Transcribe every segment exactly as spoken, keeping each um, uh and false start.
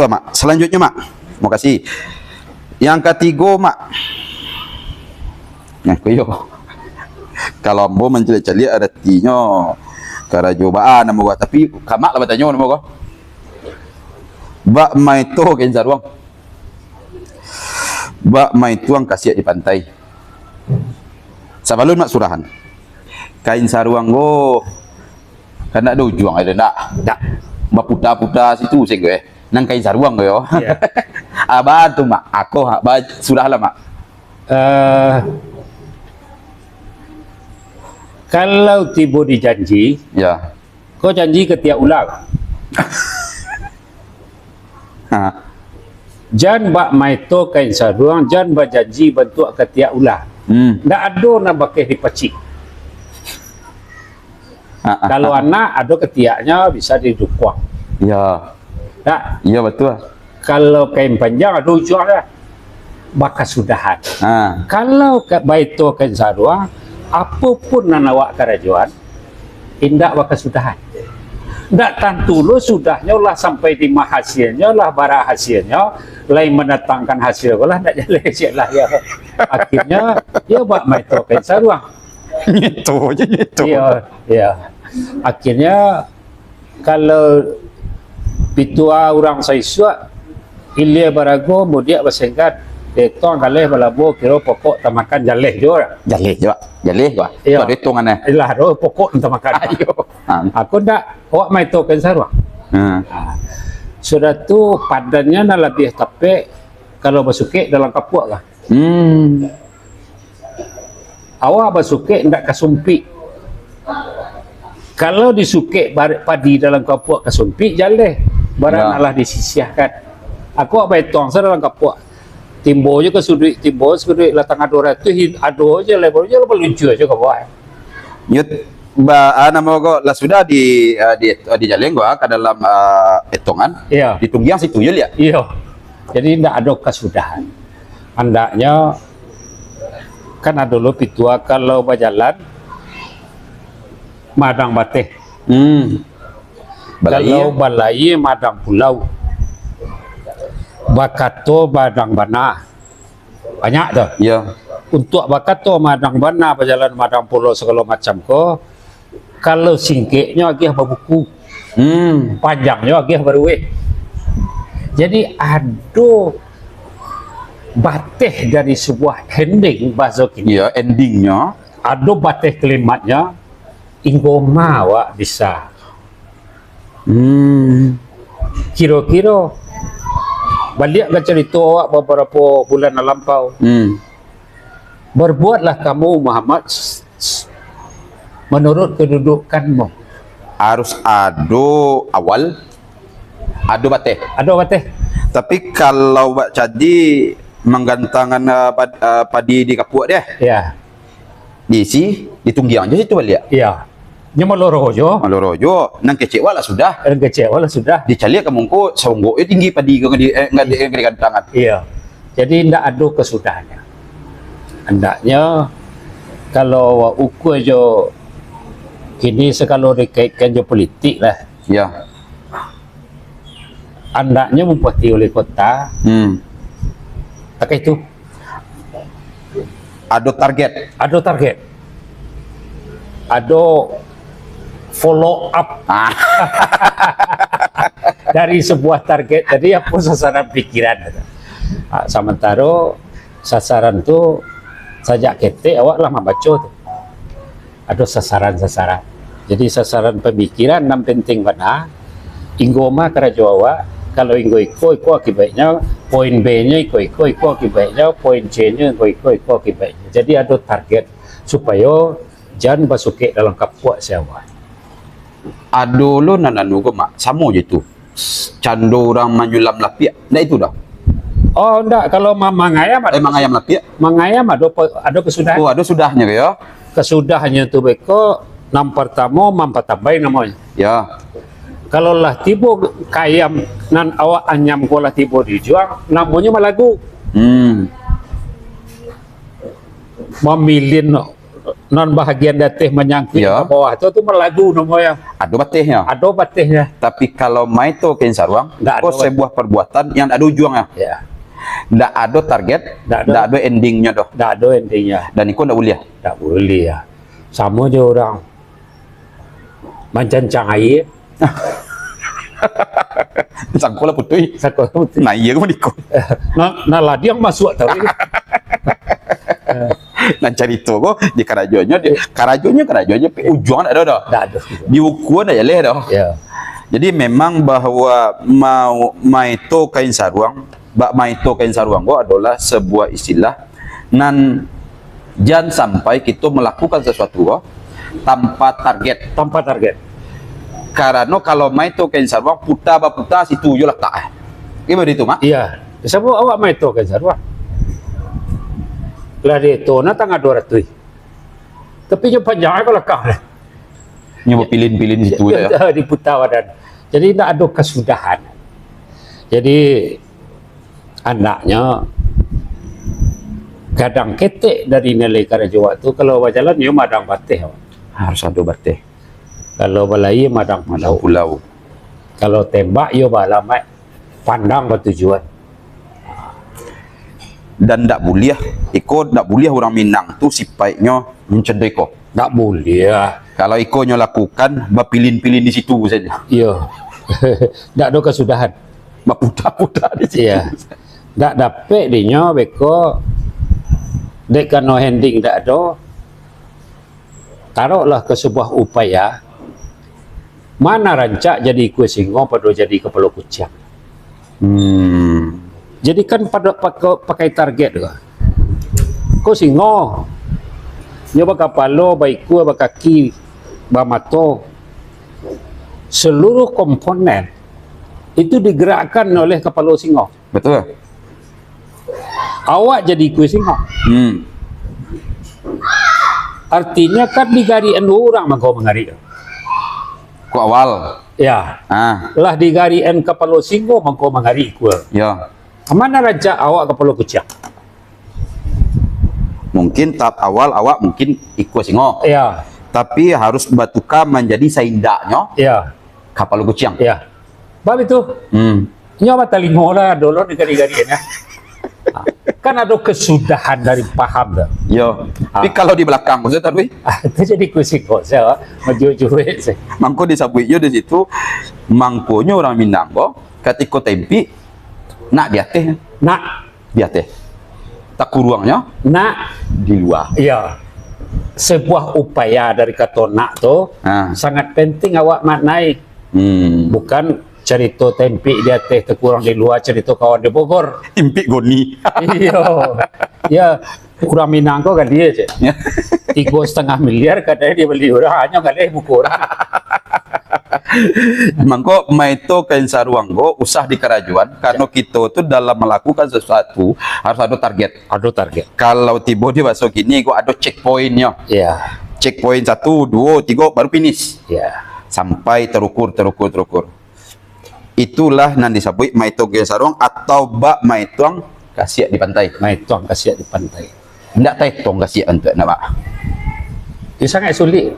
Mak. Salanjuiknyo, Mak. Makasih. Yang katigo, Mak. Nah, ko iyo. Kalau ambo mancaliak-caliak, aratinyo karajo baa namo ko. Tapi, ka Mak lah batanyo namo ko. Bak ma eto kain saruang. Bak ma eto ang kasiak di pantai. Sabalun Mak surahan. Kain saruang ko, kan ndak ado ujuang ado ndak? Ndak. Baputa-puta situ sing ko, eh. Nan kain saruang ko yo. Iya. Abah tu, Mak. Ako, ha, ba-, sudahlah, Mak. Eh, kalau tibo di janji, Ya. ko janji katiak ulang. Ha. Jan bak maeto kain saruang, jan bajanji bantuak katiak ulah. Hmm. Ndak ado nan bakeh dipacik. Ha, ha, Kalau ha. anak, ado katiaknyo bisa didukuang. Ya. Tak? Ya, betul. Kalau kain panjang, ado ujuang lah. Bakasudahan. Ha. Kalau ka-, baeto kain saruang, apo pun nan awak karajoan, indak bakasudahan. Ndak tantu lo sudahnyo lah sampai di ma hasilnyo, lah bara hasilnyo, lai mandatangkan hasil ko lah, ndak jaleh ciek lah yo. Akhirnyo, yo bak maeto kain saruang. Nyeto je, nyeto. Iyo, iyo. Akhirnyo, kalau pitua urang saisuak, ilia barago, mudiak basenggan, etong galeh balabo, kiro pokok tamakan jaleh juo lah. Jaleh juo, jaleh juo. Iyo. Tu ado etongan, eh. Iyolah, tu pokok tamakan. Ayo. Ha. Aku ndak, awak maeto kain saruang. Ha. Ha. Sudah tu, padannyo nan labiah tapek, kalau basukek dalam kapuak lah. Hmm. Awak basukek ndak ka sumpik. Kalau disukek bar-, padi dalam kapuak ka sumpik, jaleh. Barang Ya. alah disisiahkan. Aku baetong sa dalam kapuak. Timbo je ka suduik, timbo suduik lah tangah duo ratuih, hin-, ado je lah, baru je lah baluncur je ka bawah. Yo, ba-, ah, namo ko lah sudah di, ah, di, ah, dijaleh ko, ah, ka dalam, ah, etongan. Iya. Ditunggiang situ je liak. Iya. Jadi, ndak ado kasudahan. Andaknyo, kan ado lo pitua, kalau bajalan, madang bateh. Hmm. Kalau Balayia. balayia, madang pulau. Bakato, madang bana. Banyak tu. Ya. Untuak bakato madang bana, bajalan madang pulau sagalo macam ko, kalau singkeknyo agiah babuku, Hmm. panjangnyo agiah barueh. Jadi, ado bateh dari sabuah ending, bahaso kini. Ya, endingnyo. Ado bateh klimaknyo, inggo ma awak bisa. Hmm. Kiro-kiro, baliak ka carito awak babarapo bulan nan lampau. Hmm. Berbuatlah kamu, Muhammad, s-, s-, menurut kedudukanmu. Harus ado awal, ado bateh. Ado bateh. Tapi kalau bak cadi manggantangan, ah, pad-, ah, padi di kapuak deh. Ya. Diisi, ditunggiang jo situ baliak. Iya. Nyo maloro jo. Maloro jo. Nan kecek wak lah sudah. Nan kecek wak lah sudah. Dicaliak ka mungko, saunggok jo tinggi padi ko di, eh, nggak di, nggak digantangan. Iya. Jadi, ndak ado kasudahannyo. Andaknyo, kalau wak ukua jo kini sakalo dikaitkan jo politik lah. Iya. Andaknyo bupati wali kota, Hmm. takah itu. Ado target. Ado target. Ado follow up. Ah. Dari sebuah target tadi, apo sasaran pikiran? Ah, samantaro sasaran tu sajak ketek awak lah mambaco tu. Ado sasaran-sasaran. Jadi, sasaran pamikiran nan penting bana, inggo ma karajo awak, kalau inggo iko, iko akibaiknyo, poin B-nyo iko, iko, iko akibaiknyo, poin C-nyo iko, iko, iko akibaiknyo. Jadi, ado target supayo jan basukek dalam kapuak se awak. Ado lo nan anu ko, Mak, samo je tu. Cando urang manyulam lapiak. Ndak itu doh? Oh, ndak. Kalau ma-, mangayam ado Eh, mangayam lapiak? Mangayam ado pe-, ado kasudahan. Oh, ado sudahnyo yo? Kasudahnyo tu beko, nan partamo mampatambai namonyo. Ya. Kalau lah tibo ka ayam nan awak anyam ko lah tibo di ujuang, namonyo malagu. Hmm. Mamilin Nan bahagian di ateh manyangkuik ka bawah tu, tu malagu namonyo. Ado batehnyo. Ado batehnyo. Tapi kalau maito kain saruang, ko sabuah perbuatan yang ndak ado ujuangnyo. Ya. Ndak ado target, ndak ado endingnyo doh. Ndak ado endingnyo. Dan iko ndak buliah. Ndak buliah. Samo jo urang mancancang aia. Sangko lah putuih. Sangko lah putuih. Nah, iyo ko maniko. Nah, nah ladiang masuak tau. Nan carito ko, di karajonyo, di, karajonyo, karajonyo, ujuang ndak ado doh. Ndak ado. Di ukua ndak jaleh doh. Ya. Jadi memang bahwa mau maito kain saruang, bak maito kain saruang ko adolah sebuah istilah nan jan sampai kito melakukan sesuatu ko tanpa target. Tanpa target. Karano kalau maito kain saruang, puta baputa situ jo latak. Iyo baitu, Mak? Iya. Sabab awak maito kain saruang. Lah di itu, nah tangah dua ratus. Tapi nyo panjang ka balakang. Nyo bapilin-pilin situ je, ya? Diputa badan. Jadi, ndak ado kasudahan. Jadi, andaknyo gadang ketek dari nilai karajo awak tu, kalau bajalan, yo madang bateh awak. Harus ado bateh. Kalau balayia, madang pulau. Kalau tembak, yo baalamat, pandang batujuan. Dan ndak buliah, iko ndak buliah urang Minang tu sipaiknyo macam tu iko. Ndak buliah. Kalau iko nyo lakukan, bapilin-pilin di situ sajo. Iyo. Ndak ado kasudahan. Baputa-puta di situ. Iyo. Ndak dapek dinyo beko, dek kano ending ndak ado. Taroklah ka sabuah upaya, mana rancak jadi ikua singo pado jadi kapalo kuciang. Hmm. Jadi kan pado pako-, pakai target ko. Ko singo, nyo bakapalo, baikua, bakaki, bamato. Seluruh komponen itu digerakkan oleh kapalo singo. Betul. Awak jadi ikua singo. Hmm. Artinya kan digarikan dua urang mangko mangarik. Ko awal. Ya. Ah. Lah digarikan kapalo singo mangko mangarik ikua. Ya. Mana rancak awak kapalo kuciang? Mungkin tahap awal awak mungkin ikua singo. Ya. Tapi harus batuka manjadi saindaknyo. Ya. Kapalo kuciang. Ya. Bab itu. Hmm. Nyo batalingo lah dulu di gari-gari nah. Kan ado kasudahan dari paham tu. Yo. Ah. Tapi kalau di balakang, maksud tadi? Ah, itu jadi kusi kok, saya majuik-juik, saya. Mangko disabuik yo di situ, mangkonyo urang Minang ko, katiko tempik, nak di ateh. Nak. Di ateh. Takuruangnyo nak di lua. Iya. Sebuah upaya dari kato nak tu, ha, sangat penting awak maknai. Hmm. Bukan carito tempik di ateh takuruang di lua, carito kawan di Bogor. Impik goni. Iyo. Ya, urang Minang ko kan dia, cek. Ya. Tigo setengah miliar kadai dia bali urang, hanyo galeh muko urang. Mangko, maito kain saruang ko usah dikarajoan, karano kito tu dalam melakukan sesuatu harus ado target. Ado target. Kalau tibo di baso kini ko ado checkpointnyo. Iya. Checkpoint satu, duo, tigo, baru finish. Iya. Sampai terukur, terukur, terukur. Itulah nan disabuik maitong kain saruang atau bak maitong kasiak di pantai. Maitong kasiak di pantai. Ndak taetong kasiak antuak nak, Pak? Iyo, sangat sulik.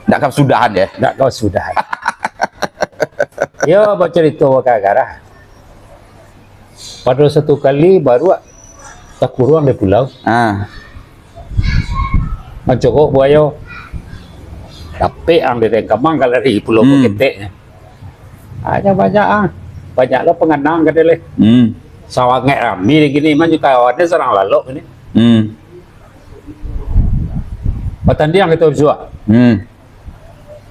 Ndak kasudahan, ya? Ndak kasudahan. Iyo, bacarito bagarah. Pado satu kali baruak takuruang di pulau. Ah. Mancogok buayo. Dapek ang di Dengkamang ka lari pulau, hmm, Ketek. Banyak-banyak ang. Banyak lo panganang ka dia leh. Hmm. Sawangek rami di kini, man jo kawan dia sarang lalok kini. Hmm. Batandiang kito bisuak. Hmm.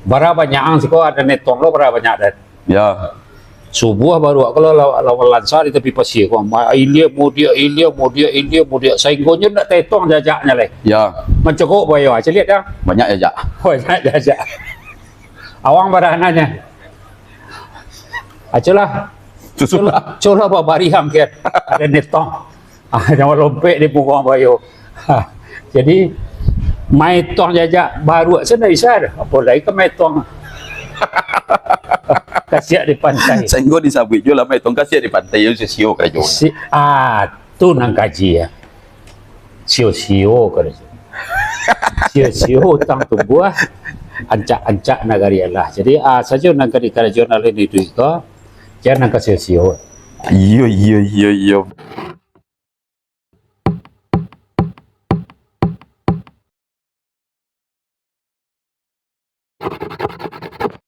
Bara banyak ang siko, ado netong lo, bara banyak dan. Ya. Subuah baruak ko lo la-, lawan lansa di tapi pasia ko. Ma-, ilia mudiak, ilia mudiak, ilia mudiak. Sainggonyo ndak taetong jajaknyo lai. Ya. Mancogok buayo, ah, caliak dah. Banyak jajak. Banyak jajak. Awang barahananyo. Acolah. Susulah. Colah, colah babariang kian. Ado netong. Ah, jangan lompek di pungguang bayo. Ha, jadi, maetong jajak baruak sajo ndak bisa doh. Apo lai ka maetong kasiak di pantai. Sainggo disabuik juo lah maetong kasiak di pantai, yo sio-sio karajo. Si-, ah, tu nan kaji, ya. Sio-sio karajo. Sio-sio utang tumbuah, ancak-ancak nagari Allah. Jadi, ah, sajo nan ka dikarajoan alun iduik ko, jan nan ka sio-sio. Iyo, iyo, iyo, iyo.